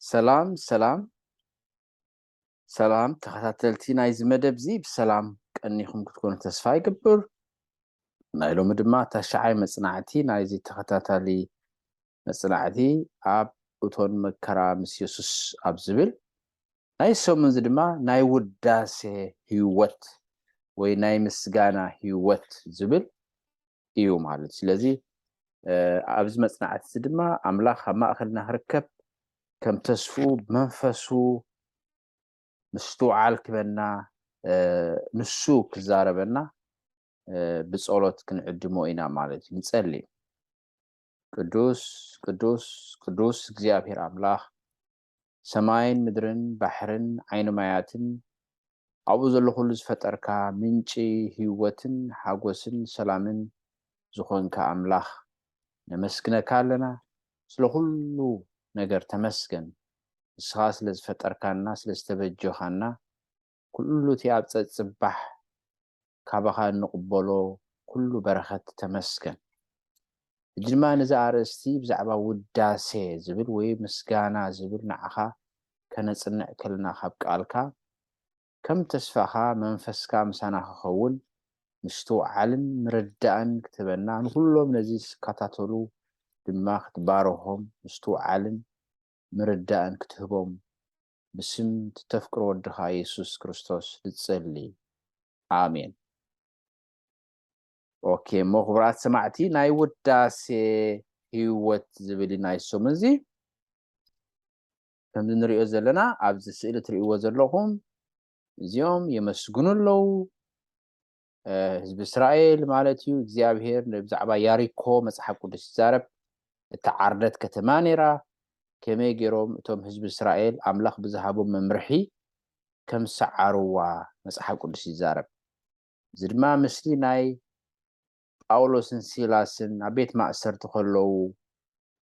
ሰላም ሰላም ሰላም ተኸታተልቲ ናይዚ መደብ እዚ ብሰላም ቀኒኹም ክትኮኑ ተስፋ ይገብር። ናይ ሎሚ ድማ ታሽዓይ መጽናዕቲ ናይዚ ተኸታታሊ መጽናዕቲ ኣብ እቶን መከራ ምስ የሱስ ኣብ ዝብል ናይ ሰሙን እዚ ድማ ናይ ውዳሴ ህይወት ወይ ናይ ምስጋና ህይወት ዝብል እዩ ማለት። ስለዚ ኣብዚ መጽናዕቲ እዚ ድማ ኣምላኽ ኣብ ማእኸልና ክርከብ ከም ተስፍኡ ብመንፈሱ ምስትውዓል ክበና ንሱ ክዛረበና ብጸሎት ክንዕድሞ ኢና ማለት እዩ። ንጸሊ። ቅዱስ ቅዱስ ቅዱስ እግዚኣብሔር ኣምላኽ ሰማይን ምድርን ባሕርን ዓይኒ ማያትን ኣብኡ ዘሎ ኩሉ ዝፈጠርካ ምንጪ ህይወትን ሓጎስን ሰላምን ዝኾንካ ኣምላኽ ነመስግነካ ኣለና። ስለ ኩሉ ነገር ተመስገን። ንስኻ ስለ ዝፈጠርካና ስለ ዝተበጀኻና ኩሉ እቲ ኣብ ጸጽባሕ ካባኻ እንቕበሎ ኩሉ በረኸት ተመስገን። ሕጂ ድማ ነዚ ኣርእስቲ ብዛዕባ ውዳሴ ዝብል ወይ ምስጋና ዝብል ንዓኻ ከነጽንዕ ከለና ካብ ቃልካ ከም ተስፋኻ መንፈስካ ምሳና ክኸውን ምስትውዓልን ምርዳእን ክትህበና ንኩሎም ነዚ ዝከታተሉ ድማ ክትባረኾም ምስትውዓልን ምርዳእን ክትህቦም ብስም ትተፍቅሮ ወድኻ የሱስ ክርስቶስ ንጸሊ። ኣሜን። ኦኬ እሞ ክቡራት ሰማዕቲ ናይ ውዳሴ ህይወት ዝብል ናይ ሰሙን እዚ ከምዚ ንሪኦ ዘለና ኣብዚ ስእሊ ትርእይዎ ዘለኹም እዚኦም የመስግኑ ኣለዉ። ህዝቢ እስራኤል ማለት እዩ እግዚኣብሄር ብዛዕባ ያሪኮ መፅሓፍ ቅዱስ ይዛረብ። እታ ዓርደት ከተማ ነይራ። ከመይ ገይሮም እቶም ህዝቢ እስራኤል ኣምላኽ ብዝሃቦም መምርሒ ከም ሰዓርዋ መፅሓፍ ቅዱስ ይዛረብ። እዚ ድማ ምስሊ ናይ ጳውሎስን ሲላስን ኣብ ቤት ማእሰርቲ ከለዉ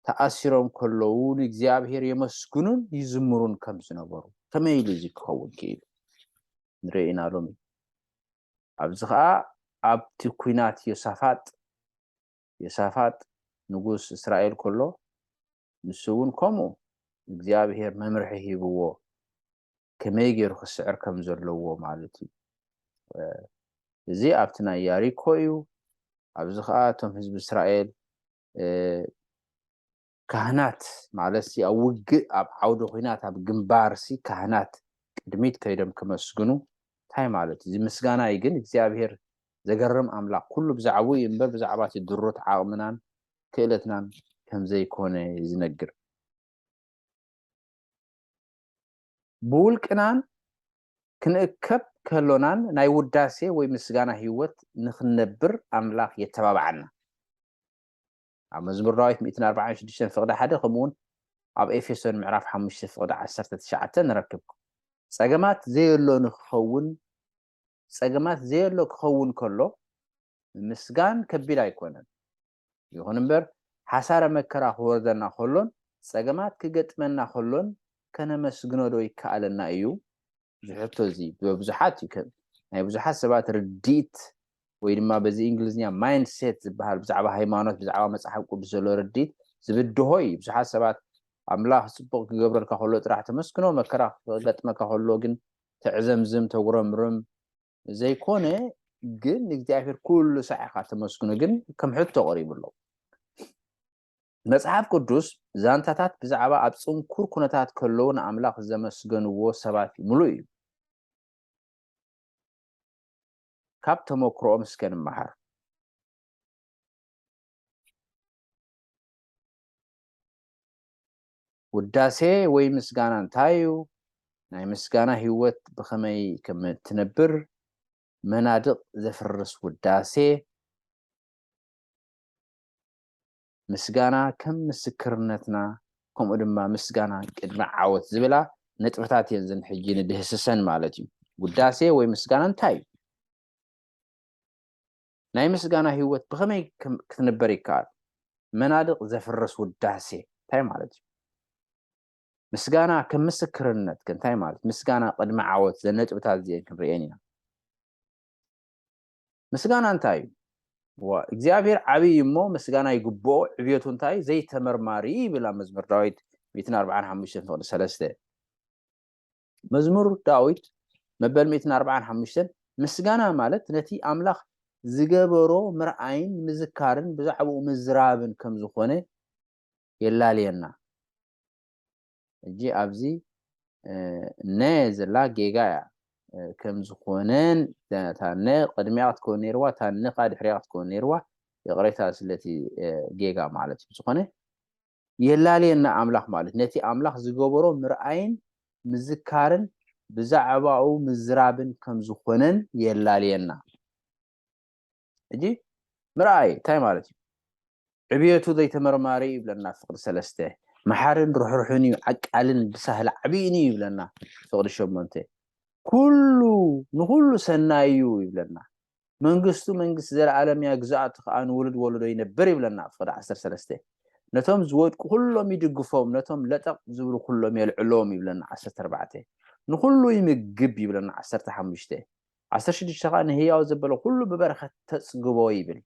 ተኣሲሮም ከለዉ ንእግዚኣብሔር የመስግኑን ይዝምሩን ከም ዝነበሩ ከመይ ኢሉ እዚ ክኸውን ክኢሉ ንርኢ ኢና ሎሚ። ኣብዚ ኸዓ ኣብቲ ኲናት ዮሳፋጥ ዮሳፋጥ ንጉስ እስራኤል ከሎ ንሱ እውን ከምኡ እግዚኣብሔር መምርሒ ሂብዎ ከመይ ገይሩ ክስዕር ከም ዘለዎ ማለት እዩ። እዚ ኣብቲ ናይ ያሪኮ እዩ። ኣብዚ ከዓ እቶም ህዝቢ እስራኤል ካህናት ማለት ኣብ ውግእ ኣብ ዓውዲ ኩናት ኣብ ግንባር ሲ ካህናት ቅድሚት ከይዶም ከመስግኑ እንታይ ማለት እዚ ምስጋና እዩ። ግን እግዚኣብሔር ዘገርም ኣምላኽ ኩሉ ብዛዕባኡ እዩ እምበር ብዛዕባ እቲ ድሩት ዓቕምናን ክእለትናን ከምዘይኮነ እዩ ዝነግር። ብውልቅናን ክንእከብ ከሎናን ናይ ውዳሴ ወይ ምስጋና ህይወት ንክንነብር ኣምላኽ የተባብዓና። ኣብ መዝሙር ዳዊት ሚእትን ኣርባዓን ሽዱሽተን ፍቕዲ ሓደ ከምኡውን ኣብ ኤፌሶን ምዕራፍ ሓሙሽተ ፍቕዲ ዓሰርተ ትሽዓተ ንረክብ። ጸገማት ዘየሎ ንክኸውን ጸገማት ዘየሎ ክኸውን ከሎ ምስጋን ከቢድ ኣይኮነን። ይኹን እምበር ሓሳረ መከራ ክወርደና ከሎን ጸገማት ክገጥመና ከሎን ከነመስግኖ ዶ ይከኣለና እዩ? ዝሕቶ እዚ ብብዙሓት እዩ። ከም ናይ ብዙሓት ሰባት ርድኢት ወይ ድማ በዚ እንግሊዝኛ ማይንድሴት ዝበሃል ብዛዕባ ሃይማኖት ብዛዕባ መፅሓፍ ቅዱስ ዘሎ ርድኢት ዝብድሆ እዩ። ብዙሓት ሰባት ኣምላኽ ፅቡቕ ክገብረልካ ከሎ ጥራሕ ተመስግኖ፣ መከራ ክገጥመካ ከሎ ግን ተዕዘምዝም፣ ተጉረምርም ዘይኮነ ግን ንእግዚኣብሔር ኩሉ ሳዕ ኢኻ ተመስግኖ ግን ከም ሕቶ ቀሪቡ ኣሎ። መጽሓፍ ቅዱስ ዛንታታት ብዛዕባ ኣብ ጽንኩር ኩነታት ከለዉ ንኣምላኽ ዘመስገንዎ ሰባት ምሉእ እዩ። ካብ ተመክሮኦም እስከ ንመሃር። ውዳሴ ወይ ምስጋና እንታይ እዩ? ናይ ምስጋና ህይወት ብኸመይ ከም እትነብር መናድቕ ዘፍርስ ውዳሴ። ምስጋና ከም ምስክርነትና ከምኡ ድማ ምስጋና ቅድሚ ዓወት ዝብላ ነጥብታት እየን ዝን ሕጂ ንድህስሰን ማለት እዩ። ውዳሴ ወይ ምስጋና እንታይ እዩ? ናይ ምስጋና ህይወት ብኸመይ ክትንበር ይከኣል? መናድቕ ዘፍርስ ውዳሴ እንታይ ማለት እዩ? ምስጋና ከም ምስክርነት እንታይ ማለት ምስጋና ቅድሚ ዓወት ዘነጥብታት እዚአን ክንርእየን ኢና። ምስጋና እንታይ እዩ? እግዚኣብሔር ዓብይ እሞ ምስጋና ይግብኦ፣ ዕብየቱ እንታይ ዘይተመርማሪ ይብል ኣብ መዝሙር ዳዊት ሚእትን ኣርባዓን ሓሙሽተን ፍቕዲ ሰለስተ። መዝሙር ዳዊት መበል ሚእትን ኣርባዓን ሓሙሽተን ምስጋና ማለት ነቲ ኣምላኽ ዝገበሮ ምርኣይን ምዝካርን ብዛዕባኡ ምዝራብን ከም ዝኾነ የላልየና። እጂ ኣብዚ ነ ዘላ ጌጋ እያ ከም ዝኾነን እታ ነ ቅድሚያ ክትከውን ነይርዋ እታ ነ ከዓ ድሕሪያ ክትከውን ነይርዋ። ይቕሬታ ስለቲ ጌጋ ማለት እዩ። ዝኾነ የላልየና ኣምላኽ ማለት ነቲ ኣምላኽ ዝገበሮ ምርኣይን ምዝካርን ብዛዕባኡ ምዝራብን ከም ዝኾነን የላልየና። እጂ ምርኣይ እንታይ ማለት እዩ? ዕብየቱ ዘይተመርማሪ ይብለና ፍቕዲ ሰለስተ። መሓርን ርሕሩሕን እዩ፣ ዓቃልን ብሳህል ዓብይን እዩ ይብለና ፍቕዲ ሸሞንተ። ኩሉ ንኩሉ ሰናይ እዩ ይብለና። መንግስቱ መንግስቲ ዘለኣለም እያ፣ ግዝኣቱ ከዓ ንውሉድ ወለዶ ይነብር ይብለና ፍቕዲ ዓሰርተ ሰለስተ። ነቶም ዝወድቁ ኩሎም ይድግፎም፣ ነቶም ለጠቕ ዝብሉ ኩሎም የልዕሎም ይብለና ዓሰርተ ኣርባዕተ። ንኩሉ ይምግብ ይብለና ዓሰርተ ሓሙሽተ። ዓሰርተ ሽዱሽተ ከዓ ንህያው ዘበለ ኩሉ ብበረኸት ተጽግቦ ይብል።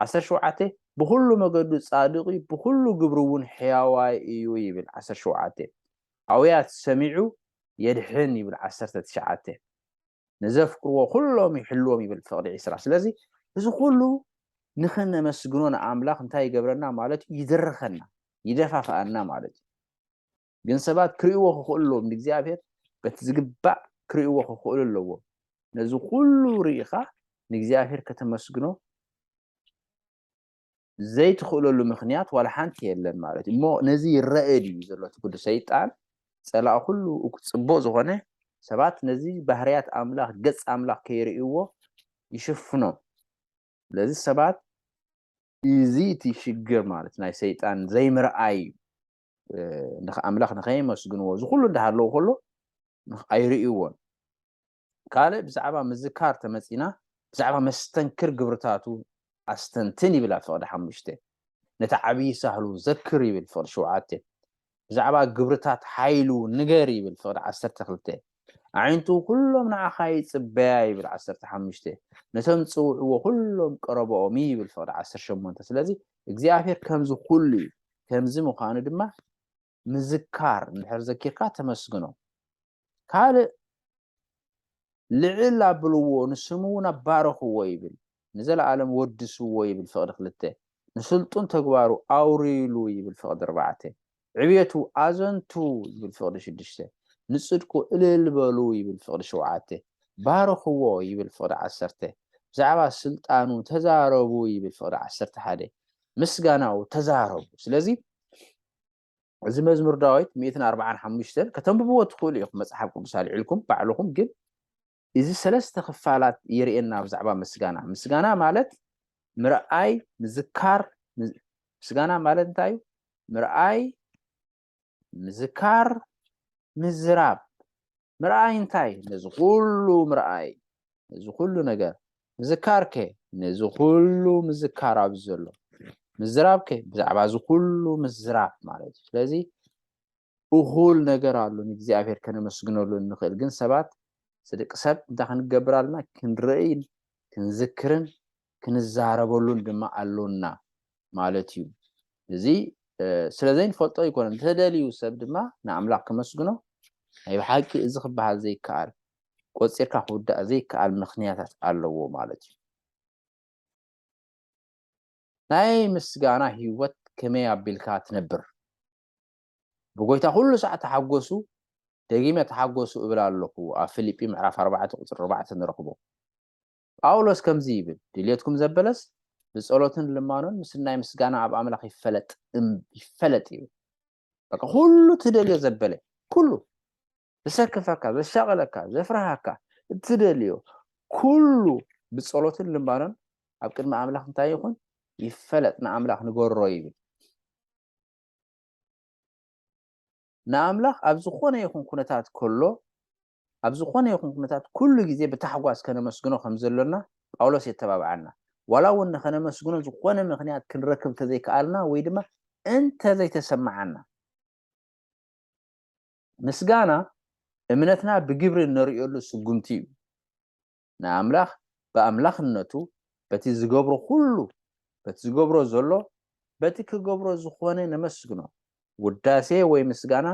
ዓሰርተ ሸውዓተ ብኹሉ መገዱ ጻድቕ እዩ፣ ብኹሉ ግብሩ እውን ሕያዋይ እዩ ይብል። ዓሰርተ ሸውዓተ ኣውያት ሰሚዑ የድሕን ይብል። ዓሰርተ ትሽዓተ ንዘፍቅርዎ ኩሎም ይሕልዎም ይብል። ፍቕዲ ዕስራ ስለዚ እዚ ኩሉ ንኽነመስግኖ ንኣምላኽ እንታይ ይገብረና ማለት እዩ? ይድርኸና፣ ይደፋፍኣና ማለት እዩ። ግን ሰባት ክርእይዎ ክኽእሉ ኣለዎም ንእግዚኣብሔር በቲ ዝግባእ ክርእይዎ ክኽእሉ ኣለዎም። ነዚ ኩሉ ርኢኻ ንእግዚኣብሔር ከተመስግኖ ዘይትኽእለሉ ምኽንያት ዋላ ሓንቲ የለን ማለት እዩ። እሞ ነዚ ይረአ ድዩ ዘሎ እቲ ኩሉ ሰይጣን ጸላእ ኩሉ እኩ ጽቡቕ ዝኾነ ሰባት ነዚ ባህርያት ኣምላኽ ገጽ ኣምላኽ ከይርእይዎ ይሽፍኖም። ስለዚ ሰባት እዚ እቲ ሽግር ማለት ናይ ሰይጣን ዘይምርኣይ እዩ። ኣምላኽ ንኸየመስግንዎ እዚ ኩሉ እንዳሃለዉ ከሎ ኣይርእይዎን። ካልእ ብዛዕባ ምዝካር ተመፂና ብዛዕባ መስተንክር ግብርታቱ ኣስተንትን ይብል ኣብ ፍቕዲ ሓሙሽተ። ነቲ ዓብዪ ሳህሉ ዘክር ይብል ፍቕዲ ሸውዓተ። ብዛዕባ ግብርታት ሓይሉ ንገር ይብል ፍቕዲ ዓሰርተ ክልተ። ኣዒንቱ ኩሎም ንዓኻ ይጽበያ ይብል ዓሰርተ ሓሙሽተ። ነቶም ዝጽውዕዎ ኩሎም ቀረብኦም እዩ ይብል ፍቕዲ ዓሰርተ ሸሞንተ። ስለዚ እግዚኣብሔር ከምዚ ኩሉ እዩ። ከምዚ ምዃኑ ድማ ምዝካር እንድሕር ዘኪርካ ተመስግኖ። ካልእ ልዕል ኣብልዎ ንስሙ እውን ኣባርኽዎ ይብል። ንዘለኣለም ወድስዎ ይብል ፍቕዲ ክልተ። ንስልጡን ተግባሩ ኣውርይሉ ይብል ፍቕዲ ኣርባዕተ። ዕብየቱ ኣዘንቱ ይብል ፍቕዲ ሽዱሽተ። ንጽድቁ እልል በሉ ይብል ፍቕዲ ሸውዓተ። ባርኽዎ ይብል ፍቕዲ ዓሰርተ። ብዛዕባ ስልጣኑ ተዛረቡ ይብል ፍቕዲ ዓሰርተ ሓደ። ምስጋናኡ ተዛረቡ። ስለዚ እዚ መዝሙር ዳዊት ሚእትን ኣርባዓን ሓሙሽተን ከተንብብዎ ትኽእሉ ኢኹም መጽሓፍ ቅዱስ ኣልዒልኩም ባዕልኹም። ግን እዚ ሰለስተ ክፋላት የርእየና ብዛዕባ ምስጋና። ምስጋና ማለት ምርኣይ፣ ምዝካር። ምስ- ምስጋና ማለት እንታይ እዩ? ምርኣይ፣ ምዝካር፣ ምዝራብ። ምርኣይ እንታይ? ነዚ ኩሉ ምርኣይ፣ ነዚ ኩሉ ነገር። ምዝካር ከ? ነዚ ኩሉ ምዝካር ኣብዚ ዘሎ። ምዝራብ ከ? ብዛዕባ እዚ ኩሉ ምዝራብ ማለት እዩ። ስለዚ እኹል ነገር ኣሎ ንእግዚኣብሔር ከነመስግነሉ እንኽእል። ግን ሰባት ስደቂ ሰብ እንታይ ክንገብር ኣለና? ክንርእይን ክንዝክርን ክንዛረበሉን ድማ ኣሎና ማለት እዩ። እዚ ስለ ዘይንፈልጦ ኣይኮነን። እንተደልዩ ሰብ ድማ ንኣምላኽ ክመስግኖ ናይ ብሓቂ እዚ ክበሃል ዘይከኣል ቆጺርካ ክውዳእ ዘይከኣል ምኽንያታት ኣለዎ ማለት እዩ። ናይ ምስጋና ህይወት ከመይ ኣቢልካ ትነብር? ብጎይታ ኩሉ ሳዕ ተሓጎሱ፣ ደጊመ ተሓጎሱ እብል ኣለኹ። ኣብ ፊልጲ ምዕራፍ ኣርባዕተ ቁጽሪ ኣርባዕተ ንረኽቦ። ጳውሎስ ከምዚ ይብል፣ ድልየትኩም ዘበለስ ብጸሎትን ልማኖን ምስናይ ምስጋና ኣብ ኣምላኽ ይፈለጥ እም- ይፈለጥ ይብል። በቃ ኩሉ ትደልዮ ዘበለ ኩሉ ዘሰክፈካ፣ ዘሻቐለካ፣ ዘፍርሃካ እትደልዮ ኩሉ ብጸሎትን ልማኖን ኣብ ቅድሚ ኣምላኽ እንታይ ይኹን ይፈለጥ፣ ንኣምላኽ ንገሮ ይብል። ንኣምላኽ ኣብ ዝኾነ ይኹን ኩነታት ከሎ ኣብ ዝኾነ ይኹን ኩነታት ኩሉ ግዜ ብታሕጓስ ከነመስግኖ ከም ዘሎና ጳውሎስ የተባብዓና። ዋላ እውን ንኸነመስግኖ ዝኾነ ምኽንያት ክንረክብ እንተዘይከኣልና ወይ ድማ እንተዘይተሰማዓና። ምስጋና እምነትና ብግብሪ እነርእየሉ ስጉምቲ እዩ። ንኣምላኽ ብኣምላኽነቱ በቲ ዝገብሮ ኩሉ በቲ ዝገብሮ ዘሎ በቲ ክገብሮ ዝኾነ ነመስግኖ። ውዳሴ ወይ ምስጋና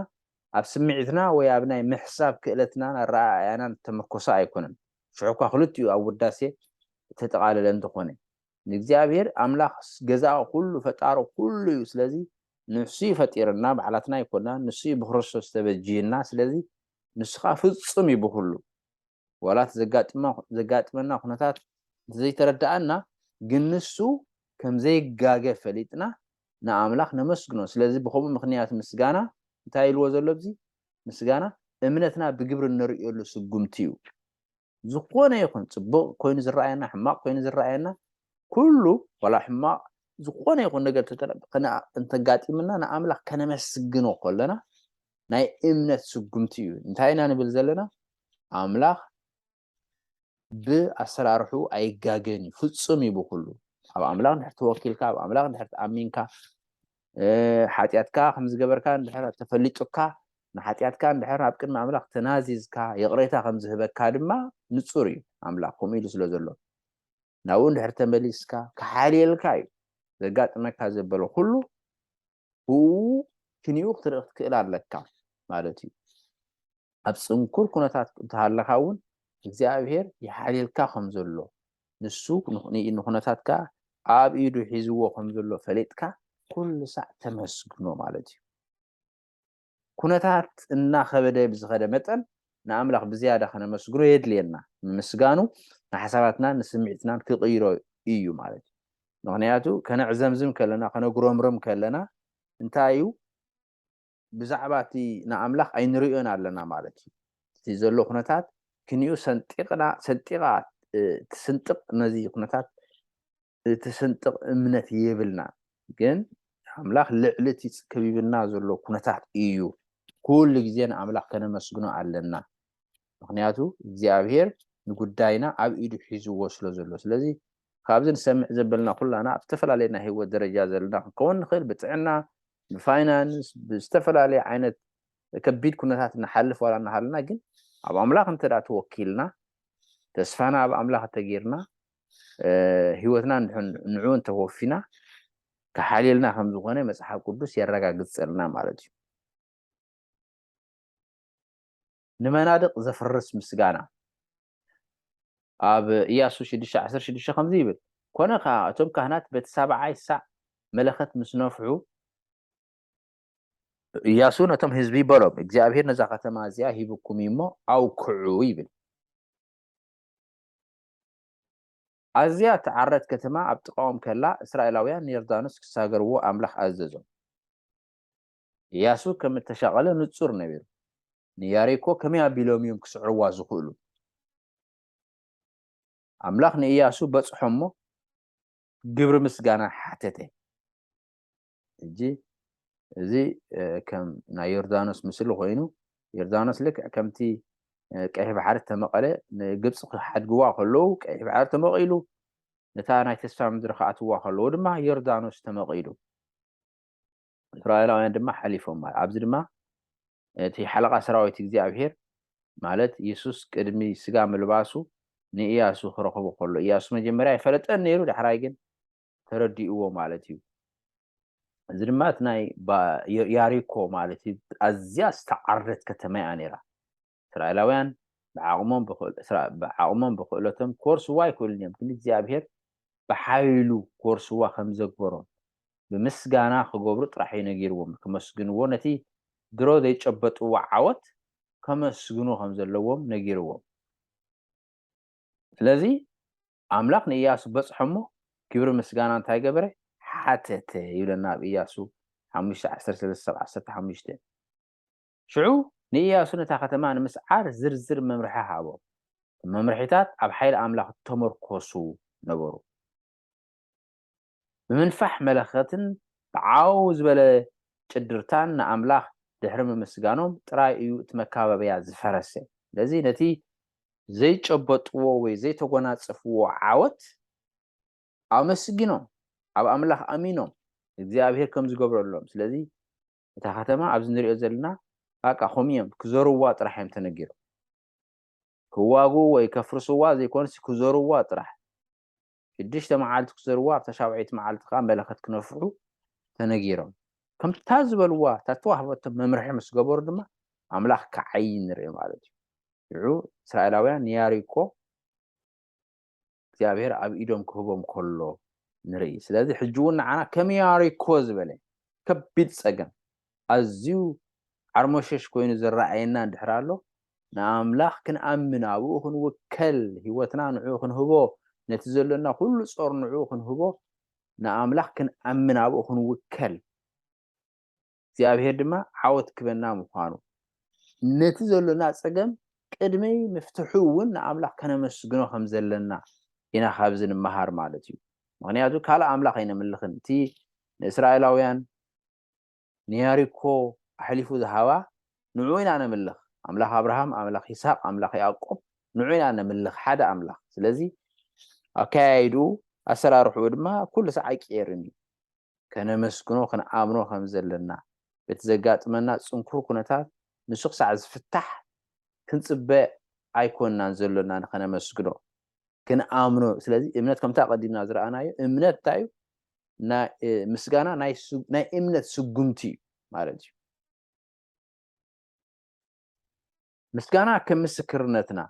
ኣብ ስምዒትና ወይ ኣብ ናይ ምሕሳብ ክእለትናን ኣረኣእያናን እተመርኮሰ ኣይኮነን። ሽዑ እኳ ክልቲኡ ኣብ ውዳሴ እተጠቓለለ እንተኾነ፣ ንእግዚኣብሔር ኣምላኽ ገዛኢ ኩሉ፣ ፈጣሪ ኩሉ እዩ። ስለዚ ንሱ እዩ ፈጢርና፣ ባዕላትና ኣይኮናን። ንሱ እዩ ብክርስቶስ ተበጅይና። ስለዚ ንሱ ኸኣ ፍጹም እዩ ብኹሉ። ዋላ እቲ ዘጋጥመ-፣ ዘጋጥመና ኩነታት እንተዘይተረድኣና፣ ግን ንሱ ከም ዘይጋገ ፈሊጥና ንኣምላኽ ነመስግኖ። ስለዚ ብኸምኡ ምኽንያት ምስጋና እንታይ ኢልዎ ዘሎ ኣብዚ? ምስጋና እምነትና ብግብሪ እንርእየሉ ስጉምቲ እዩ። ዝኾነ ይኹን ጽቡቕ ኮይኑ ዝረኣየና፣ ሕማቕ ኮይኑ ዝረኣየና፣ ኩሉ ዋላ ሕማቕ ዝኾነ ይኹን ነገር ተተረ-፣ ከነ-፣ እንተጋጢምና ንኣምላኽ ከነመስግኖ ከለና ናይ እምነት ስጉምቲ እዩ። እንታይ ኢና ንብል ዘለና? ኣምላኽ ብኣሰራርሑ ኣይጋገን እዩ፣ ፍጹም እዩ ብኹሉ። ኣብ ኣምላኽ እንድሕር ተወኪልካ፣ ኣብ ኣምላኽ እንድሕር ተኣሚንካ፣ እ፣ ሓጢኣትካ ከም ዝገበርካ እንድሕር ተፈሊጡካ፣ ንሓጢኣትካ እንድሕር ኣብ ቅድሚ ኣምላኽ ተናዚዝካ፣ ይቕሬታ ከም ዝህበካ ድማ ንጹር እዩ። ኣምላኽ ከምኡ ኢሉ ስለ ዘሎ፣ ናብኡ እንድሕር ተመሊስካ፣ ክሓልየልካ እዩ። ዘጋጥመካ ዘበለ ኩሉ ብኡ ክንዩ ክትርኢ ክትክእል ኣለካ ማለት እዩ። ኣብ ጽንኩር ኩነታት እንተሃለኻ እውን እግዚኣብሔር ይሓልየልካ ከም ዘሎ፣ ንሱ ንኹ-፣ ን-፣ ንኹነታትካ ኣብ ኢዱ ሒዝዎ ከም ዘሎ ፈሊጥካ ኩሉ ሳዕ ተመስግኖ ማለት እዩ። ኩነታት እናኸበደ ብዝኸደ መጠን ንኣምላኽ ብዝያዳ ከነመስግኖ የድልየና። ምምስጋኑ ንሓሳባትናን ንስምዒትናን ክቕይሮ እዩ ማለት እዩ። ምኽንያቱ ከነዕዘምዝም ከለና፣ ከነጉረምርም ከለና እንታይ እዩ? ብዛዕባ እቲ ንኣምላኽ ኣይንርእዮን ኣለና ማለት እዩ። እቲ ዘሎ ኩነታት ክንዩ ሰንጢቕና፣ ሰንጢቓ፣ እ፣ ትስንጥቕ ነዚ ኩነታት እቲ ስንጥቕ እምነት የብልና። ግን ኣምላኽ ልዕሊ እቲ ከቢብና ዘሎ ኩነታት እዩ። ኩሉ ግዜ ንኣምላኽ ከነመስግኖ ኣለና። ምኽንያቱ እግዚኣብሔር ንጉዳይና ኣብ ኢዱ ሒዝዎ ስለ ዘሎ። ስለዚ ካብዚ ንሰምዕ ዘበልና ኩላና ኣብ ዝተፈላለየ ናይ ህይወት ደረጃ ዘለና ክንከውን ንኽእል፣ ብጥዕና፣ ብፋይናንስ፣ ብዝተፈላለየ ዓይነት ከቢድ ኩነታት ንሓልፍ ዋላ እናሃለና፣ ግን ኣብ ኣምላኽ እንተ ደኣ ተወኪልና፣ ተስፋና ኣብ ኣምላኽ እንተጌርና፣ እ፣ ህይወትና ንሑ-፣ ንዕኡ እንተወፊና፣ ክሓልየልና ከም ዝኾነ መጽሓፍ ቅዱስ የረጋግጸልና ማለት እዩ። ንመናድቕ ዘፍርስ ምስጋና። ኣብ ኢያሱ ሽዱሽተ ዓሰርተ ሽዱሽተ ከምዚ ይብል፣ "ኮነ ኸኣ እቶም ካህናት በቲ ሳብዓይ ሳዕ መለኸት ምስ ነፍሑ፣ ኢያሱ ነቶም ህዝቢ በሎም፣ 'እግዚኣብሄር ነዛ ከተማ እዚኣ ሂብኩም እዩ እሞ ኣውክዑ' ይብል። ኣዝያ እተዓረት ከተማ ኣብ ጥቓኦም ከላ፣ እስራኤላውያን ንዮርዳኖስ ክሳገርዎ ኣምላኽ ኣዘዞም። ኢያሱ ከም እተሻቐለ ንጹር ነቢሩ። ንያሪኮ ከመይ ኣቢሎም እዮም ክስዕርዋ ዝኽእሉ? ኣምላኽ ንኢያሱ በጽሖ እሞ ግብሪ ምስጋና ሓተተ። ሕጂ እዚ፣ እ፣ ከም ናይ ዮርዳኖስ ምስሊ ኮይኑ፣ ዮርዳኖስ ልክዕ ከምቲ፣ እ፣ ቀይሕ ባሕሪ እተመቐለ፣ ንግብጺ ክሓድግዋ ከለዉ ቀይሕ ባሕሪ ተመቒሉ፣ ነታ ናይ ተስፋ ምድሪ ክኣትውዋ ከለዉ ድማ ዮርዳኖስ ተመቒሉ። እስራኤላውያን ድማ ሓሊፎም ማለት። ኣብዚ ድማ እቲ ሓለቓ ሰራዊት እግዚኣብሄር ማለት የሱስ ቅድሚ ስጋ ምልባሱ ንኢያሱ ክረኽቦ ከሎ፣ ኢያሱ መጀመርያ ኣይፈለጠን ነይሩ፣ ዳሕራይ ግን ተረዲእዎ ማለት እዩ። እዚ ድማ እቲ ናይ ባ-፣ የ-፣ ያሪኮ ማለት እዩ። ኣዝያ ዝተዓርደት ከተማ እያ ነይራ። እስራኤላውያን ብዓቕሞም ብኽእል-፣ እስራ-፣ ብዓቕሞም ብኽእለቶም ክወርስዋ ኣይክእሉን እዮም፣ ግን እግዚኣብሄር ብሓይሉ ክወርስዋ ከም ዘግበሮም ብምስጋና ክገብሩ ጥራሕ እዩ ነጊርዎም። ክመስግንዎ፣ ነቲ ድሮ ዘይጨበጥዎ ዓወት ከመስግኑ ከም ዘለዎም ነጊርዎም። ስለዚ ኣምላኽ ንኢያሱ በጽሖ እሞ ክብሪ ምስጋና እንታይ ገበረ? ሓተተ ይብለና ኣብ ኢያሱ ሓሙሽተ ዓሰርተ ሰለስተ ዓሰርተ ሓሙሽተ። ሽዑ ንኢያሱ ነታ ከተማ ንምስዓር ዝርዝር መምርሒ ሃቦ። መምርሒታት ኣብ ሓይሊ ኣምላኽ እተመርኮሱ ነበሩ። ብምንፋሕ መለኸትን ብዓው ዝበለ ጭድርታን ንኣምላኽ ድሕሪ ምምስጋኖም ጥራይ እዩ እቲ መካበብያ ዝፈረሰ። ስለዚ ነቲ ዘይጨበጥዎ ወይ ዘይተጎናጸፍዎ ዓወት ኣመስጊኖም፣ ኣብ ኣምላኽ ኣሚኖም፣ እግዚኣብሔር ከም ዝገብረሎም። ስለዚ እታ ከተማ ኣብዚ ንሪኦ ዘለና፣ በቃ፣ ከምኡ እዮም፣ ክዘርዋ ጥራሕ እዮም ተነጊሮም። ክዋግኡ ወይ ከፍርስዋ ዘይኮነስ ክዘርዋ ጥራሕ። ሽዱሽተ መዓልቲ ክዘርዋ፣ ኣብታ ሻብዐይቲ መዓልቲ ከኣ መለኸት ክነፍሑ ተነጊሮም። ከምታ ዝበልዋ እታ ተዋህበቶም መምርሒ ምስ ገበሩ ድማ ኣምላኽ ክዓይ ንርኢ ማለት እዩ። ሽዑ እስራኤላውያን ንያሪኮ እግዚኣብሔር ኣብ ኢዶም ክህቦም ከሎ ንርኢ። ስለዚ ሕጂ እውን ንዓና ከም ያሪኮ ዝበለ ከቢድ ጸገም ኣዝዩ ዓርሞሸሽ ኮይኑ ዝረኣየና እንድሕር ኣሎ፣ ንኣምላኽ ክንኣምን፣ ኣብኡ ክንውከል፣ ህይወትና ንዕኡ ክንህቦ፣ ነቲ ዘሎና ኩሉ ጾር ንዕኡ ክንህቦ፣ ንኣምላኽ ክንኣምን፣ ኣብኡ ክንውከል፣ እግዚኣብሔር ድማ ዓወት ክበና ምዃኑ፣ ነቲ ዘሎና ጸገም ቅድመይ ምፍትሑ እውን ንኣምላኽ ከነመስግኖ ከም ዘለና ኢና ካብዚ ንመሃር ማለት እዩ። ምኽንያቱ ካልእ ኣምላኽ ኣይነምልኽን። እቲ ንእስራኤላውያን ንያሪኮ ኣሕሊፉ ዝሃባ ንዕኡ ኢና ነምልኽ። ኣምላኽ ኣብርሃም፣ ኣምላኽ ይስሐቅ፣ ኣምላኽ ያዕቆብ፣ ንዕኡ ኢና ነምልኽ፣ ሓደ ኣምላኽ። ስለዚ ኣከያይድኡ፣ ኣሰራርሕኡ ድማ ኩሉ ሰዓይ ቀይርን እዩ። ከነመስግኖ፣ ክንኣምኖ ከም ዘለና፣ በቲ ዘጋጥመና ጽንኩር ኩነታት ንሱ ክሳዕ ዝፍታሕ ክንጽበ ኣይኮንናን ዘሎና ንኸነመስግኖ፣ ክንኣምኖ። ስለዚ እምነት ከምታ ቀዲምና ዝረኣናዮ፣ እምነት እንታይ እዩ? ናይ፣ እ፣ ምስጋና ናይ ሱ-፣ ናይ እምነት ስጉምቲ እዩ ማለት እዩ። ምስጋና ከም ምስክርነትና።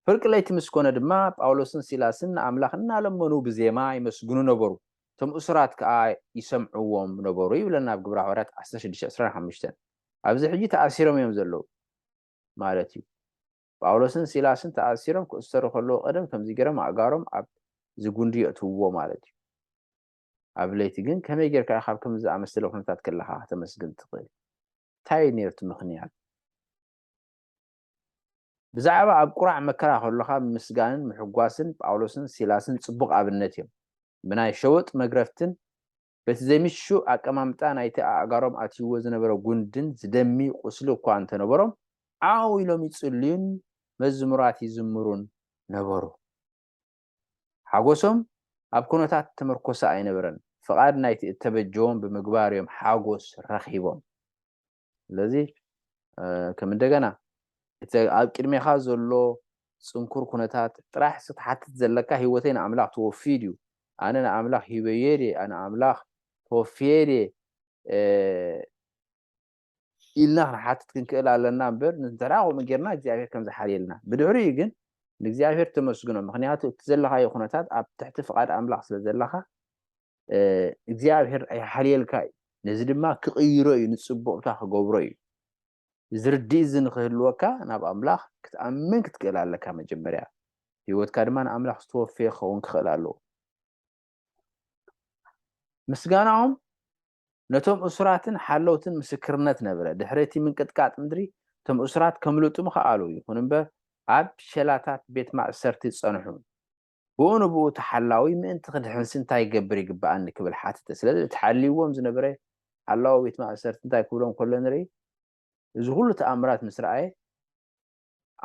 ፍርቂ ለይቲ ምስ ኮነ ድማ ጳውሎስን ሲላስን ንኣምላኽ እናለመኑ ብዜማ ይመስግኑ ነበሩ። እቶም እሱራት ከኣ ይሰምዕዎም ነበሩ ይብለና ኣብ ግብረ ሃዋርያት ዓሰርተ ሽዱሽተ ዕስራን ሓሙሽተን። ኣብዚ ሕጂ ተኣሲሮም እዮም ዘለዉ ማለት እዩ። ጳውሎስን ሲላስን ተኣሲሮም ክእሰሩ ከለዉ ቀደም ከምዚ ገይሮም ኣእጋሮም ኣብ ዝጉንዲ የእትውዎ ማለት እዩ። ኣብ ለይቲ ግን ከመይ ጌርካ ኢኻ ኣብ ከምዚ ዝኣመሰለ ኩነታት ከለኻ ከተመስግን ትኽእል? እንታይ እዩ ነይሩ እቲ ምኽንያት? ብዛዕባ ኣብ ቁራዕ መከራ ከሎኻ ምስጋንን ምሕጓስን ጳውሎስን ሲላስን ጽቡቕ ኣብነት እዮም። ብናይ ሸወጥ መግረፍትን በቲ ዘይምቹእ ኣቀማምጣ ናይቲ ኣእጋሮም ኣትይዎ ዝነበረ ጉንድን ዝደሚ ቁስሊ እኳ እንተነበሮም፣ ዓው ኢሎም ይጽልዩን መዝሙራት ይዝምሩን ነበሩ። ሓጎሶም ኣብ ኩነታት ተመርኮሰ ኣይነበረን። ፍቓድ ናይቲ እተበጀዎም ብምግባር እዮም ሓጎስ ረኺቦም። ስለዚ፣ እ፣ ከም እንደገና እቲ ኣብ ቅድሜኻ ዘሎ ጽንኩር ኩነታት ጥራሕ ሲ ትሓትት ዘለካ፣ ህይወተይ ንኣምላኽ ተወፍዩ ድዩ? ኣነ ንኣምላኽ ሂበዮ ድየ? ኣነ ንኣምላኽ ተወፍየ ድየ? እ፣ ኢልና ክንሓትት ክንክእል ኣለና እምበር፣ እንተ ደኣ ከምኡ ጌርና እግዚኣብሔር ከም ዝሓልየልና። ብድሕሪኡ ግን ንእግዚኣብሔር ተመስግኖ። ምኽንያቱ እቲ ዘለኻዮ ኩነታት ኣብ ትሕቲ ፍቓድ ኣምላኽ ስለ ዘለኻ፣ እ፣ እግዚኣብሔር ኣይሓልየልካ እዩ። ነዚ ድማ ክቕይሮ እዩ፣ ንጽቡቕካ ክገብሮ እዩ። እዚ ርድኢት እዚ ንኽህልወካ ናብ ኣምላኽ ክትኣምን ክትክእል ኣለካ መጀመርያ። ህይወትካ ድማ ንኣምላኽ ዝተወፈየ ክኸውን ክኽእል ኣለዎ። ምስጋናኦም ነቶም እሱራትን ሓለውትን ምስክርነት ነበረ። ድሕሪ እቲ ምንቅጥቃጥ ምድሪ፣ እቶም እሱራት ከምልጡ ምኸኣሉ። ይኹን እምበር፣ ኣብ ሸላታት ቤት ማእሰርቲ ጸንሑ። ብኡ ንብኡ እቲ ሓላዊ፣ "ምእንቲ ክድሕንሲ እንታይ ክገብር ይግብኣኒ?" ክብል ሓተተ። ስለዚ፣ እቲ ሓልይዎም ዝነበረ ሓላዊ ቤት ማእሰርቲ እንታይ ክብሎም ከሎ ንርኢ? እዚ ኩሉ ተኣምራት ምስ ረኣየ፣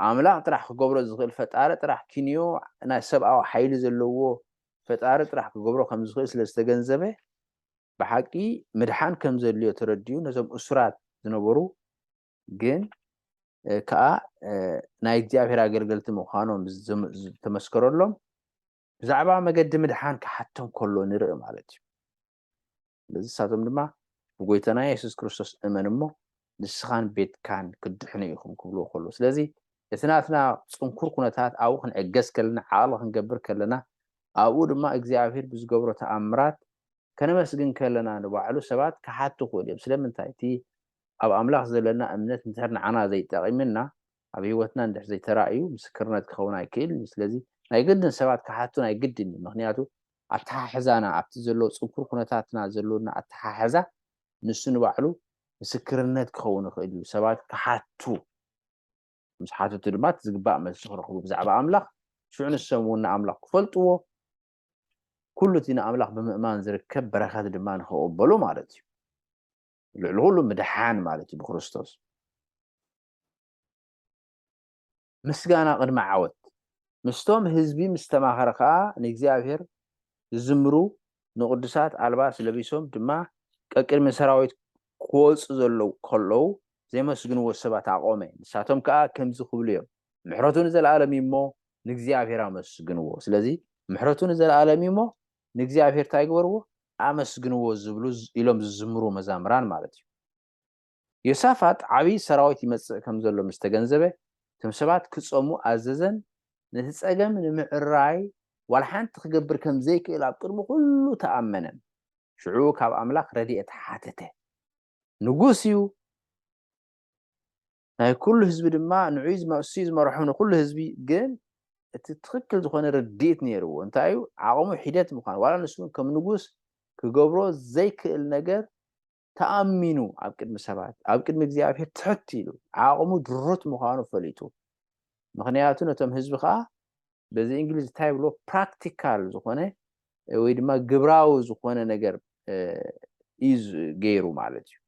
ኣምላኽ ጥራሕ ክገብሮ ዝኽእል፣ ፈጣሪ ጥራሕ ኪንዮ ናይ ሰብኣዊ ሓይሊ ዘለዎ ፈጣሪ ጥራሕ ክገብሮ ከም ዝኽእል ስለ ዝተገንዘበ፣ ብሓቂ ምድሓን ከም ዘድልዮ ተረዲኡ፣ ነዞም እሱራት ዝነበሩ ግን፣ እ፣ ከኣ፣ እ፣ ናይ እግዚኣብሔር ኣገልገልቲ ምዃኖም ዝም-፣ ዝተመስከረሎም፣ ብዛዕባ መገዲ ምድሓን ክሓቶም ከሎ ንርኢ ማለት እዩ። ስለዚ ንሳቶም ድማ፣ "ብጎይታና የሱስ ክርስቶስ እመን እሞ ንስኻን ቤትካን ክትድሕኑ ኢኹም" ክብልዎ ከለዉ። ስለዚ እቲ ናትና ጽንኩር ኩነታት ኣብኡ ክንዕገስ ከለና፣ ዓቕሊ ክንገብር ከለና፣ ኣብኡ ድማ እግዚኣብሔር ብዝገብሮ ተኣምራት ከነመስግን ከለና፣ ንባዕሉ ሰባት ክሓቱ ይኽእሉ እዮም። ስለምንታይ? እቲ ኣብ ኣምላኽ ዘለና እምነት እንድሕር ንዓና ዘይጠቒምና፣ ኣብ ህይወትና እንድሕር ዘይተራእዩ፣ ምስክርነት ክኸውን ኣይክእልን እዩ። ስለዚ ናይ ግድን ሰባት ክሓቱ ናይ ግድን እዩ። ምኽንያቱ ኣተሓሕዛና፣ ኣብቲ ዘሎ ጽንኩር ኩነታትና ዘሎና ኣተሓሕዛ፣ ንሱ ንባዕሉ ምስክርነት ክኸውን ይኽእል እዩ። ሰባት ክሓቱ፣ ምስ ሓተቱ ድማ እቲ ዝግባእ መልሲ ክረኽቡ ብዛዕባ ኣምላኽ፣ ሽዑ ንሶም እውን ንኣምላኽ ክፈልጥዎ፣ ኩሉ እቲ ንኣምላኽ ብምእማን ዝርከብ በረኸት ድማ ንኽቕበሉ ማለት እዩ። ልዕሊ ኩሉ ምድሓን ማለት እዩ ብክርስቶስ። ምስጋና ቅድሚ ዓወት። ምስቶም ህዝቢ ምስ ተማኸረ ከኣ ንእግዚኣብሔር ዝዝምሩ ንቅዱሳት ኣልባስ ለቢሶም ድማ ቀቅድሚ ሰራዊት ክወጹ ዘለዉ ከለዉ፣ ዘመስግንዎ ሰባት ኣቖመ። ንሳቶም ከኣ ከምዚ ክብሉ እዮም፣ "ምሕረቱ ንዘለኣለም እዩ እሞ ንእግዚኣብሔር ኣመስግንዎ።" ስለዚ ምሕረቱ ንዘለኣለም እዩ እሞ ንእግዚኣብሔር እንታይ ግበርዎ? ኣመስግንዎ ዝብሉ ኢሎም ዝዝምሩ መዛምራን ማለት እዩ። ዮሳፋጥ ዓብዪ ሰራዊት ይመጽእ ከም ዘሎ ምስ ተገንዘበ፣ እቶም ሰባት ክጸሙ ኣዘዘን፣ ነቲ ጸገም ንምዕራይ ዋላ ሓንቲ ክገብር ከም ዘይክእል ኣብ ቅድሚ ኩሉ ተኣመነን። ሽዑ ካብ ኣምላኽ ረድኤት ሓተተ። ንጉስ እዩ፣ ናይ ኩሉ ህዝቢ ድማ ንዑይ ዝመ- እሱ እዩ ዝመርሖም ንኩሉ ህዝቢ። ግን እቲ ትኽክል ዝኾነ ርድኢት ነይርዎ። እንታይ እዩ? ዓቕሙ ሒደት ምዃኑ፣ ዋላ ንሱ እውን ከም ንጉስ ክገብሮ ዘይክእል ነገር ተኣሚኑ ኣብ ቅድሚ ሰባት፣ ኣብ ቅድሚ እግዚኣብሔር ትሕት ኢሉ፣ ዓቕሙ ድሩት ምዃኑ ፈሊጡ። ምኽንያቱ ነቶም ህዝቢ ከዓ በዚ እንግሊዝ እንታይ ብሎ፣ ፕራክቲካል ዝኾነ ወይ ድማ ግብራዊ ዝኾነ ነገር እዩ ገይሩ ማለት እዩ።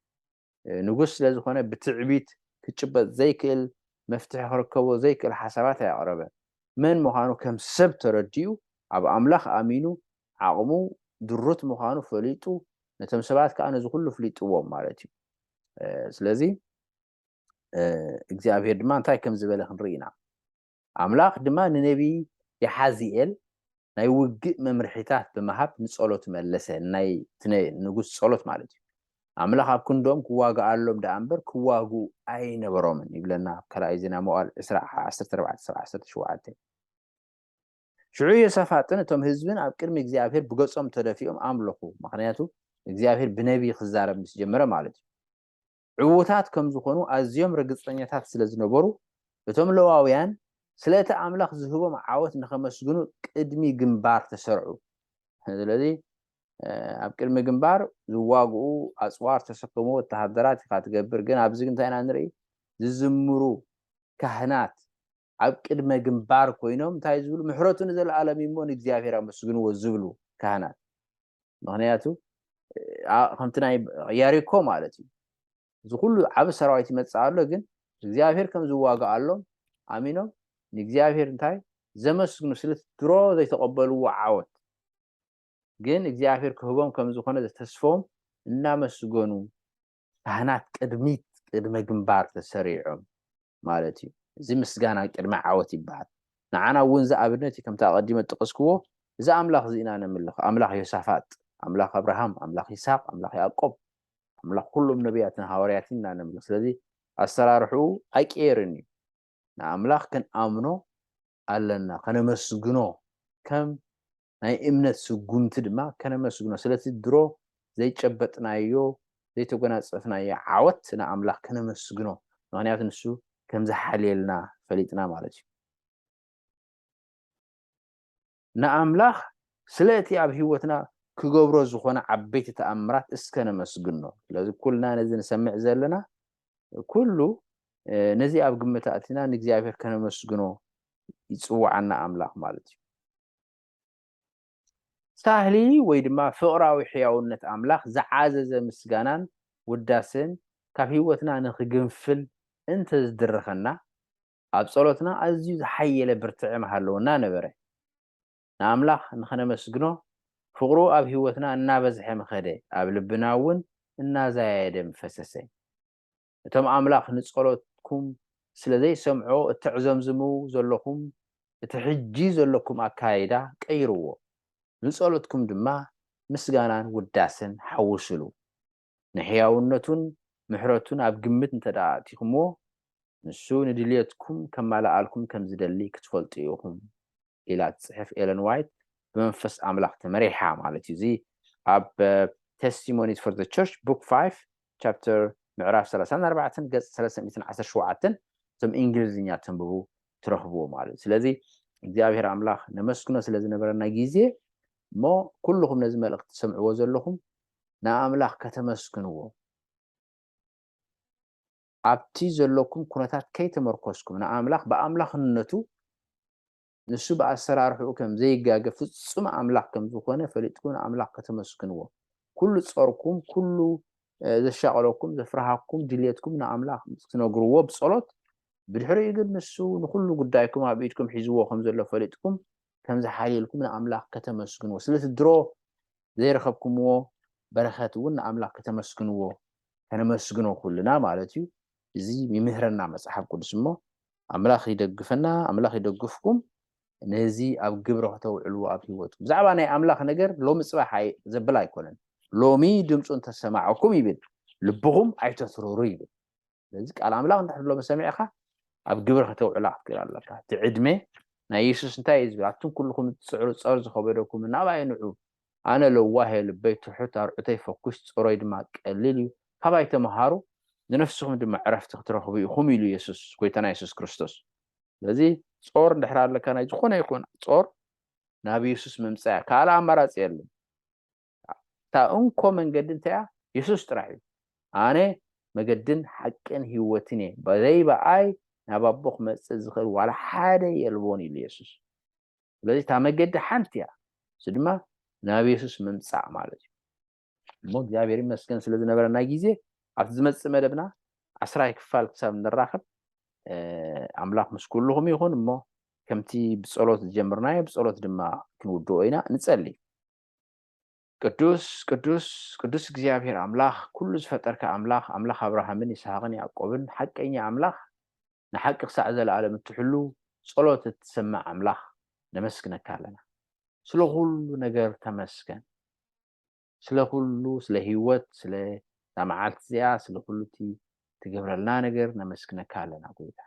ንጉስ ስለዝኾነ ብትዕቢት ክጭበጥ ዘይክእል፣ መፍትሒ ክርከቦ ዘይክእል ሓሳባት ኣየቕረበ። መን ምዃኑ ከም ሰብ ተረዲኡ፣ ኣብ ኣምላኽ ኣሚኑ፣ ዓቕሙ ድሩት ምዃኑ ፈሊጡ፣ ነቶም ሰባት ከዓ ነዚ ኩሉ ፍሊጥዎም ማለት እዩ። ስለዚ እግዚኣብሔር ድማ እንታይ ከም ዝበለ ክንርኢ ኢና። ኣምላኽ ድማ ንነቢይ የሓዝኤል ናይ ውግእ መምርሒታት ብምሃብ ንጸሎቱ መለሰ። ናይ እቲ ናይ ንጉስ ጸሎት ማለት እዩ። ኣምላኽ ኣብ ክንዶም ክዋግኣሎም ደኣ እምበር ክዋግኡ ኣይነበሮምን ይብለና ኣብ ካልኣይ ዜና መዋዕል ዕስራ ዓሰርተ ኣርባዕተ እስካብ ዓሰርተ ሸውዓተ። ሽዑ ዮሳፋጥን እቶም ህዝብን ኣብ ቅድሚ እግዚኣብሔር ብገጾም ተደፊኦም ኣምለኹ። ምኽንያቱ እግዚኣብሔር ብነቢይ ክዛረብ ምስ ጀመረ ማለት እዩ። ዕዉታት ከም ዝኾኑ ኣዝዮም ርግጸኛታት ስለ ዝነበሩ፣ እቶም ለዋውያን ስለ እቲ ኣምላኽ ዝህቦም ዓወት ንኸመስግኑ ቅድሚ ግንባር ተሰርዑ። ስለዚ ኣብ ቅድሚ ግንባር ዝዋግኡ ኣጽዋር ተሰከሙ ወተሃደራት ኢኻ ትገብር። ግን ኣብዚ እንታይ ኢና ንርኢ? ዝዝምሩ ካህናት ኣብ ቅድመ ግንባር ኮይኖም እንታይ ዝብሉ? ምሕረቱ ንዘለኣለም እዩ እሞ ንእግዚኣብሔር ኣመስግንዎ ዝብሉ ካህናት። ምኽንያቱ ከምቲ ናይ ያሪኮ ማለት እዩ። እዚ ኩሉ ዓብ ሰራዊት ይመጽእ ኣሎ፣ ግን እግዚኣብሔር ከም ዝዋግኣሎም ኣሚኖም ንእግዚኣብሔር እንታይ ዘመስግኑ፣ ስለ ድሮ ዘይተቐበልዎ ዓወት ግን እግዚኣብሔር ክህቦም ከም ዝኾነ ዘተስፎም እናመስገኑ ካህናት ቅድሚት ቅድመ ግንባር ተሰሪዖም ማለት እዩ። እዚ ምስጋና ቅድመ ዓወት ይበሃል። ንዓና እውን እዚ ኣብነት እዩ። ከምቲ ኣቐዲመ ዝጠቐስክዎ፣ እዚ ኣምላኽ እዚ ኢና ነምልኽ፣ ኣምላኽ ዮሳፋጥ፣ ኣምላኽ ኣብርሃም፣ ኣምላኽ ይስሐቅ፣ ኣምላኽ ያዕቆብ፣ ኣምላኽ ኩሎም ነቢያትን ሃዋርያትን ኢና ነምልኽ። ስለዚ ኣሰራርሕኡ ኣይቅየርን እዩ። ንኣምላኽ ክንኣምኖ ኣለና፣ ከነመስግኖ፣ ከም ናይ እምነት ስጉምቲ ድማ ከነመስግኖ። ስለቲ ድሮ ዘይጨበጥናዮ ዘይተጎናጸፍናዮ ዓወት ንኣምላኽ ከነመስግኖ፣ ምኽንያቱ ንሱ ከም ዝሓልየልና ፈሊጥና ማለት እዩ። ንኣምላኽ ስለ እቲ ኣብ ህይወትና ክገብሮ ዝኾነ ዓበይቲ ተኣምራት እስከ ነመስግኖ። ስለዚ ኩልና ነዚ ንሰምዕ ዘለና ኩሉ ነዚ ኣብ ግምት ኣእቲና ንእግዚኣብሔር ከነመስግኖ ይጽውዓና ኣምላኽ ማለት እዩ። ሳህሊ ወይ ድማ ፍቕራዊ ሕያውነት ኣምላኽ ዝዓዘዘ ምስጋናን ውዳሴን ካብ ህይወትና ንኽግንፍል እንተዝድርኸና፣ ኣብ ጸሎትና ኣዝዩ ዝሓየለ ብርትዒ ምሃለወና ነበረ። ንኣምላኽ ንኸነመስግኖ ፍቕሩ ኣብ ህይወትና እናበዝሐ ምኸደ፣ ኣብ ልብና እውን እናዛየደ ምፈሰሰ። እቶም ኣምላኽ ንጸሎትኩም ስለ ዘይሰምዖ እተዕዘምዝሙ ዘለኹም፣ እቲ ሕጂ ዘለኩም ኣካይዳ ቀይርዎ። ንጸሎትኩም ድማ ምስጋናን ውዳሰን ሓውስሉ። ንሕያውነቱን ምሕረቱን ኣብ ግምት እንተ ደኣ ኣእቲኹምዎ፣ ንሱ ንድልየትኩም ከማልኣልኩም ከም ዝደሊ ክትፈልጡ ኢኹም ኢላ ትጽሕፍ ኤለን ዋይት፣ ብመንፈስ ኣምላኽ ተመሪሓ ማለት እዩ። እዚ ኣብ Testimonies for the Church book five chapter ምዕራፍ ሰላሳን ኣርባዕተን ገጽ ሰለስተ ሚእትን ዓሰርተ ሸውዓተን እቶም እንግሊዝኛ ተንብቡ ትረኽብዎ ማለት እዩ። ስለዚ እግዚኣብሔር ኣምላኽ ነመስግኖ ስለ ዝነበረና ግዜ እሞ ኩልኹም ነዚ መልእኽቲ ትሰምዕዎ ዘለኹም ንኣምላኽ ከተመስግንዎ ኣብቲ ዘለኩም ኩነታት ከይተመርኮስኩም ንኣምላኽ ብኣምላኽነቱ ንሱ ብኣሰራርሕኡ ከም ዘይጋገ ፍጹም ኣምላኽ ከም ዝኾነ ፈሊጥኩም ንኣምላኽ ከተመስግንዎ። ኩሉ ጸርኩም፣ ኩሉ ዘሻቐለኩም፣ ዘፍርሃኩም ድልየትኩም ንኣምላኽ ትነግርዎ ብጸሎት። ብድሕሪኡ ግን ንሱ ንኹሉ ጉዳይኩም ኣብ ኢድኩም ሒዝዎ ከም ዘሎ ፈሊጥኩም ከም ዝሓልየልኩም ንኣምላኽ ከተመስግንዎ። ስለቲ ድሮ ዘይረኸብኩምዎ በረኸት እውን ንኣምላኽ ከተመስግንዎ፣ ከነመስግኖ ኩልና ማለት እዩ። እዚ ይምህረና መጽሓፍ ቅዱስ እሞ ኣምላኽ ይደግፈና፣ ኣምላኽ ይደግፍኩም። ነዚ ኣብ ግብሪ ከተውዕልዎ ኣብ ህይወትኩም። ብዛዕባ ናይ ኣምላኽ ነገር ሎሚ ጽባሕ ኣይ- ዘብል ኣይኮነን። ሎሚ ድምፁ እንተሰማዕኩም ይብል፣ ልብኹም ኣይተትርሩ ይብል። ስለዚ ቃል ኣምላኽ እንድሕር ሎሚ ሰሚዕኻ ኣብ ግብሪ ከተውዕላ ክትክእል ኣለካ። እቲ ዕድመ ናይ የሱስ እንታይ እዩ ዝብል? ኣቱም ኩልኹም እትጽዕሩ ጾር ዝኸበደኩም ናባይ ንዑ፣ ኣነ ለዋህ እየ፣ ልበይ ትሑት፣ ኣርዑተይ ፈኩስ፣ ጾረይ ድማ ቀሊል እዩ። ካባይ ተምሃሩ፣ ንነፍስኹም ድማ ዕረፍቲ ክትረኽቡ ኢኹም ኢሉ የሱስ፣ ጎይታና የሱስ ክርስቶስ። ስለዚ ጾር እንድሕር ኣለካ፣ ናይ ዝኾነ ይኹን ጾር ናብ የሱስ ምምጻእ እያ። ካልእ ኣማራጺ የለን። እታ እንኮ መንገዲ እንታይ እያ? የሱስ ጥራሕ እዩ። ኣነ መገድን ሓቅን ህይወትን እየ፣ ብዘይ ብኣይ ናብ ኣቦ ክመጽእ ዝኽእል ዋላ ሓደ የልቦን ኢሉ የሱስ። ስለዚ እታ መገዲ ሓንቲ እያ፣ እዚ ድማ ናብ የሱስ ምምጻእ ማለት እዩ። እሞ እግዚኣብሔር ይመስገን ስለ ዝነበረና ግዜ። ኣብቲ ዝመጽእ መደብና ዓስራይ ክፋል ክሳብ ንራኸብ፣ ኣምላኽ ምስ ኩልኹም ይኹን። እሞ ከምቲ ብጸሎት ዝጀምርናዮ ብጸሎት ድማ ክንውድኦ ኢና። ንጸሊ። ቅዱስ ቅዱስ ቅዱስ እግዚኣብሔር ኣምላኽ፣ ኩሉ ዝፈጠርካ ኣምላኽ፣ ኣምላኽ ኣብርሃምን ይስሐቅን ያዕቆብን፣ ሓቀኛ ኣምላኽ፣ ንሓቂ ክሳዕ ዘለኣለም እትሕሉ፣ ጸሎት እትሰምዕ ኣምላኽ፣ ነመስግነካ ኣለና። ስለ ኩሉ ነገር ተመስገን። ስለ ኩሉ፣ ስለ ህይወት፣ ስለ እዛ መዓልቲ እዚኣ፣ ስለ ኩሉ እቲ ትገብረልና ነገር ነመስግነካ ኣለና ጎይታ።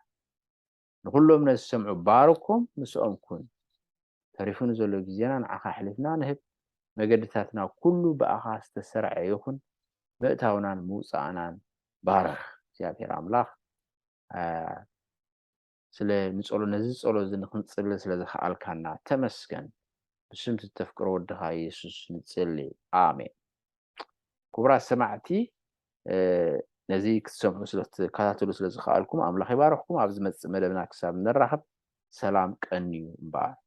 ንኩሎም ነዚ ዝሰምዑ ባርኮም፣ ምስኦም ኩን። ተሪፉ ንዘሎ ግዜና ንዓኻ ኣሕሊፍና ንህብ። መገድታትና ኩሉ ብኣኻ ዝተሰርዐ ይኹን። ምእታውናን ምውፃእናን ባርኽ። እግዚኣብሔር ኣምላኽ ስለ ንጸሎ ነዚ ጸሎ እዚ ንክንጽሊ ስለ ዝኸኣልካና ተመስገን። ብስም እተፍቅሮ ወድኻ የሱስ ንጽሊ። ኣሜን። ክቡራት ሰማዕቲ፣ ነዚ ክትሰምዑ ስለ ትከታተሉ ስለ ዝኸኣልኩም ኣምላኽ ይባርኽኩም። ኣብ ዝመጽእ መደብና ክሳብ ንራኸብ ሰላም ቀንዩ እምበኣር።